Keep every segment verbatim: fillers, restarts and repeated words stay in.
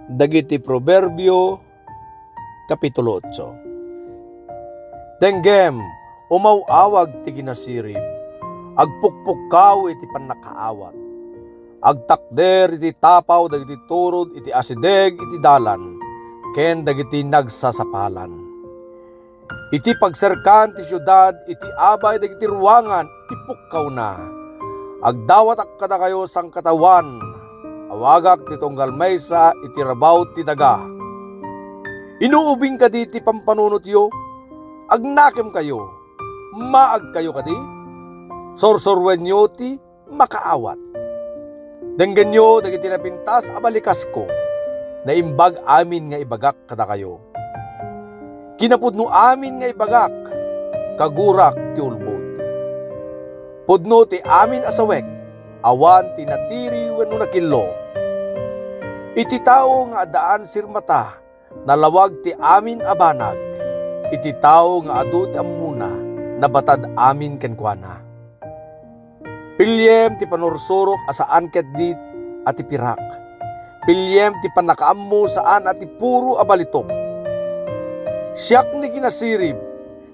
Dagiti Proverbio, Kapitulo otso. Denggem, umaw-awag ti kinasirib, agpukpukkaw iti pannakaawat. Agtakder iti tapaw dagiti turod iti asideg iti dalan ken dagiti nagsasapalan. Iti pagserkan ti siudad iti abay dagiti ruangan, ipukkawna. Agdawatak kadakayo sangkataoan. Awagak ti tunggal maysa iti rabaw ti daga. Inuubing kadi ti pampanunotyo? Agnakem kayo? Maag kayo kadi? Sursuruenyo ti makaawat. Denggenyo dagiti napintas a balikasko. Naimbag amin nga ibagak kadakayo. Kinapudno amin nga ibagak, kagurak ti ulbod. Pudno ti amin a sawek, awan ti natiri wenno nakillo. Iti tao nga addaan sirmata, nalawag ti amin a banag. Iti tao nga adu ti ammona, nabatad amin kenkuana. Piliem ti panursurok a saan ketdi a ti pirak. Piliem ti pannakaammo saan a ti puro a balitok. Siak ni kinasirib,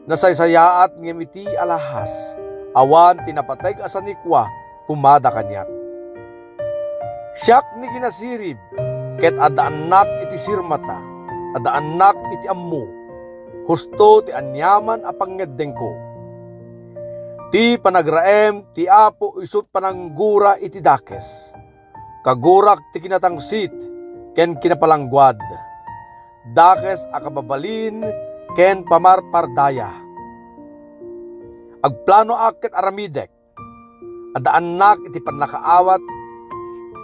nasaysayaat ngem iti alahas, awan ti napateg a sanikua pumada kaniak. Siak ni kinasirib, ket addaannak iti sirmata, addaannak iti ammo. Husto ti aniaman a pangngeddengko. Ti panagraem ti Apo isu ti pananggura iti dakes. Kagurak ti kinatangsit ken kinapalangguad. Dakes a kababalin ken pamarpardaya. Agplanoak ket aramidek. Addaannak iti pannakaawat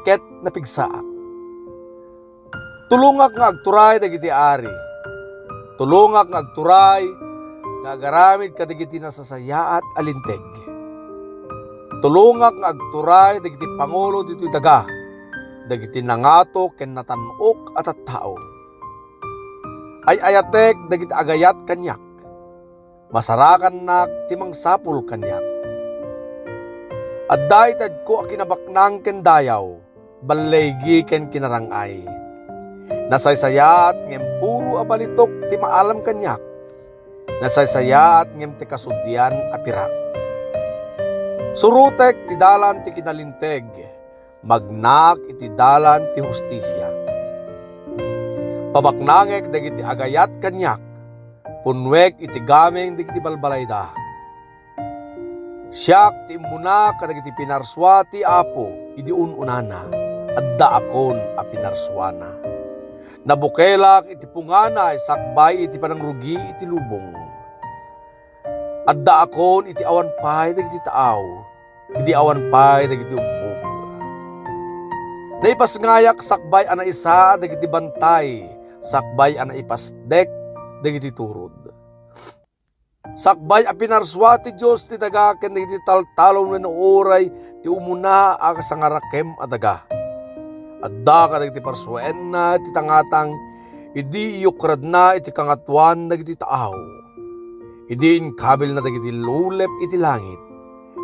ket napigsaak. Tulongak nga agturay dagiti ari. Tulongak nga agturay nga agaramid kadagiti nasasayaat a linteg. Tulongak nga agturay dagiti pangulo ditoy daga, dagiti nangato ken natan-ok a tattao. Ay-ayatek dagiti agayat kaniak. Masarakannak ti mangsapul kaniak. Adda itedko a kinabaknang ken dayaw, balligi ken kinarang-ay. Nasaysayaat ngem puro a balitok ti maalam kaniak. Nasaysayaat ngem ti kasudian a pirak. Surotek ti dalan ti kinalinteg, magnaak iti dalan ti hustisia. Pabaknangek dagiti agayat kaniak, punnuek iti gameng dagiti balbalayda. Siak ti immuna kadagiti pinarsua ti Apo idi un-unana, addaakon a pinarsuana. Nabukelak iti punganay sakbay iti panangrugi iti lubong. Addaakon iti awan pay dagiti taaw, idi awan pay dagiti ubbog. Naipasngayak sakbay a naisaad dagiti bantay, sakbay a naipasdek dagiti turod. Sakbay a pinarsua ti Dios ti daga ken dagiti taltalon wenno uray ti umuna a kasangarakem a daga. Adda kadagiti parsuenna ti tangatang idi iyukradna iti kangatoan dagiti taaw. Idi inkabilna dagiti lulep iti langit,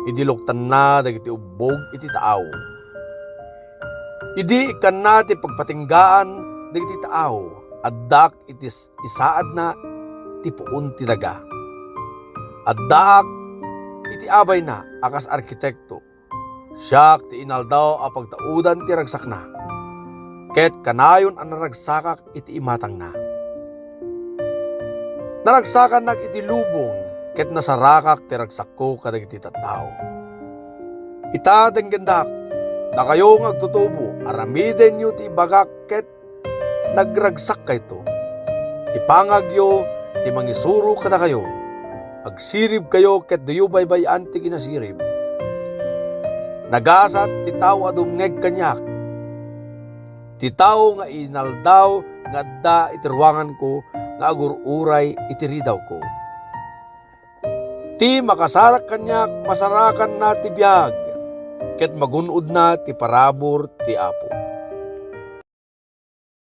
idi luktanna dagiti ubbog iti taaw. Idi ikkanna ti pagpatinggaan dagiti taaw, addak iti s-, isaadna ti puon ti daga. Addaak iti abayna a kas arkitekto. Siak ti inaldaw a pagtaudan ti ragsakna, ket kanayon a naragsakak iti imatangna. Naragsakannak iti lubong, ket nasarakak ti ragsakko kadagiti tattao. Ita, denggendak, dakayo nga agtutubo, aramidenyo ti ibagak ket nagragsakkayto. Ipangagyo ti mangisuro kadakayo. Agsiribkayo ket diyo baybay-an ti kinasirib. Nagasat ti tao a dumngeg kaniak, ti tao nga inaldaw nga adda iti ruanganko nga agur-uray iti ridawko. Ti makasarak kaniak, masarakanna ti biag, ket magun-odna ti parabur ti Apo.